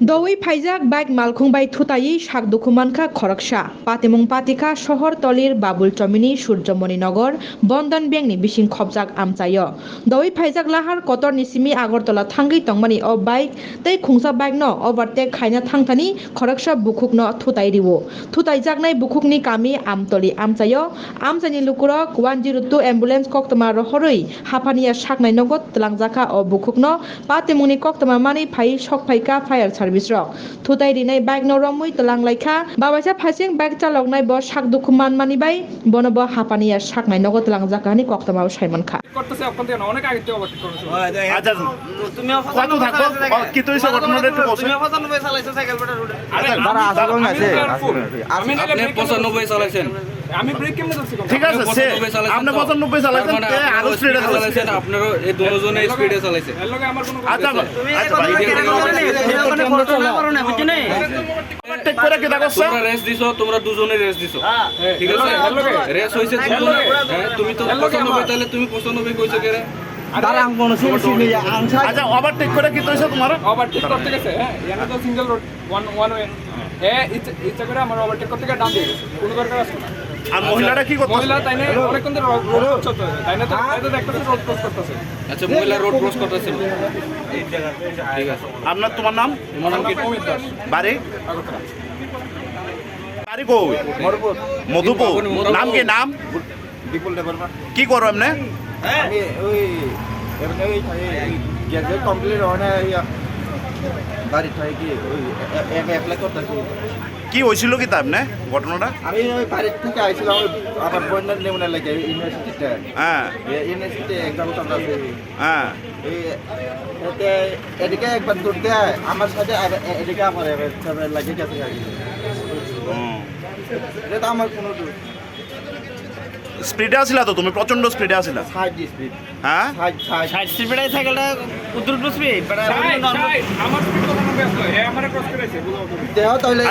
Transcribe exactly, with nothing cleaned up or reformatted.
Dowi phaijak bike malkhung bai thutaiwi sak dukhu mankha khoroksa. Patimung patikha Sohor Tolir Babul Chomini Surjomoni Nogor Bandhan Bank ni bising khopjak amchaio. Dowi phaijak lahar kotor ni simi Agartala thangwi tongmani o bike tei khungsa bike no overtake khaina thangthani khoroksa bukhuk no thutai rio. Thutai jaknai bukhuk ni kami Amtoli amchaio. Amchaini lukurok one zero two ambulance koktwma rohorwi haphaniya saknai nogo twlangjakha o bukhukno. Patimungni koktwma manwi phaiwi sok phaikha fire service rok. Thutai rinai bike no romwi twlang laikha. Babaisa phasing bike chaloknai bo sak dukhu manmani bai bono bo haphaniya saknai nogo twlangjakha hwnwi koktwmao saimankha. করতেছে অখন থেকে না, অনেক আগে থেকে ওভারটেক করেছে। আচ্ছা, তুমি কত থাকো? ও, কি তো হইছে ঘটনাটা একটু বলছো? তুমি পঁচানব্বই চালাইছো সাইকেল বেটা রোডে। আরে, আচ্ছা, আমি তারা তো, আসলে আমি আছে, তো আর আসলে। আমি নাইলে আপনি ব্রেক কেন পঁচানব্বই চালাইছেন। আমি ব্রেক কেমনে ধরছি? ঠিক আছে, আপনি সে, পঁচানব্বই চালাইছেন আপনি তো? পঁচানব্বই চালাইছেন, তার মানে তে আপনি আরো স্পিডে স্পিডে চালাইছেন। চালাইছেন, আপনারও এই দুজনে স্পিডে চালাইছে। এর লগে আমার কোনো আচ্ছা, কথা আছে? আচ্ছা, ভাই, ঠিক আছে। ওভারটেক করে কি দেখো, স্যার? তোমরা রেস দিছো, তোমরা দুজনে রেস দিছো। হ্যাঁ। ঠিক আছে? এর লগে। রেস হইছে দুজনে। হ্যাঁ, তুমি তো এর লগে পঁচানব্বই, আমার। তাহলে তুমি পঁচানব্বই কইছো কেরে? আরে, তারা আমি কোনো সিন সিন নেই, আনসার। আচ্ছা, ওভারটেক করে কি হইছে তোমার? ওভারটেক করতে গেছে, হ্যাঁ, এখানে তো single road, one, one way. হ্যাঁ, ইচ্ছা, ইচ্ছা করে আমার ওভারটেক করতে গিয়ে ডান দিয়ে গেছে, কোনো দরকার আছে না। আর মহিলাটা কি করতেছে? মহিলা তাই না, অনেকক্ষণ ধরে রোড, রোড ক্রস করতে হবে, তাই না তো, তাই তো দেখতেছে রোড ক্রস করতেছে। আচ্ছা, মহিলা রোড ক্রস করতেছে। ঠিক আছে। আপনার, তোমার নাম? আমার নাম কি? অমিত দাস। বাড়ি? আগরতলা। বাড়ি কই? মধুপুর। মধুপুর। নাম কি নাম? বিপুল দেববর্মা। কি করো এমনে? আমি ওই, এমনি ওই থাকি, ওই গ্যাজেট কমপ্লিট হয় না, ইয়া, বাড়ি থাকি কি, ওই এ-, এ-, এ-, অ্যাপ্লাই করতেছি। কি হয়েছিল কি তা এমনে ঘটনাটা? আমি ওই বাড়ি থেকে আইছিলাম, ওই আমার বোনের নেমনে লাগে ইউনিভার্সিটিতে। হ্যাঁ। এ, ইউনিভার্সিটিতে এক্সাম চলতেছে। হ্যাঁ। এই, এতে, এদিকে একবার দৌড় দেয়, আমার সাথে আর এ-, এদিকে আবার এ-, এ-, লাগে গেছে আর কি। হুম। এটা তো আমার কোনো দোষ। স্পিডে আছিলা তো তুমি, প্রচন্ড স্পিডে আছিলা। ষাট স্পিড। হ্যাঁ? ষাট, ষাট। ষাট স্পিডে সাইকেলটা উদ্রুত স্পিড, মানে ষাট, ষাট। আমার স্পিড কত নম্বর আসলো? এ আমারে ক্রস করেছে, বুঝো তো। দেহ তাহলে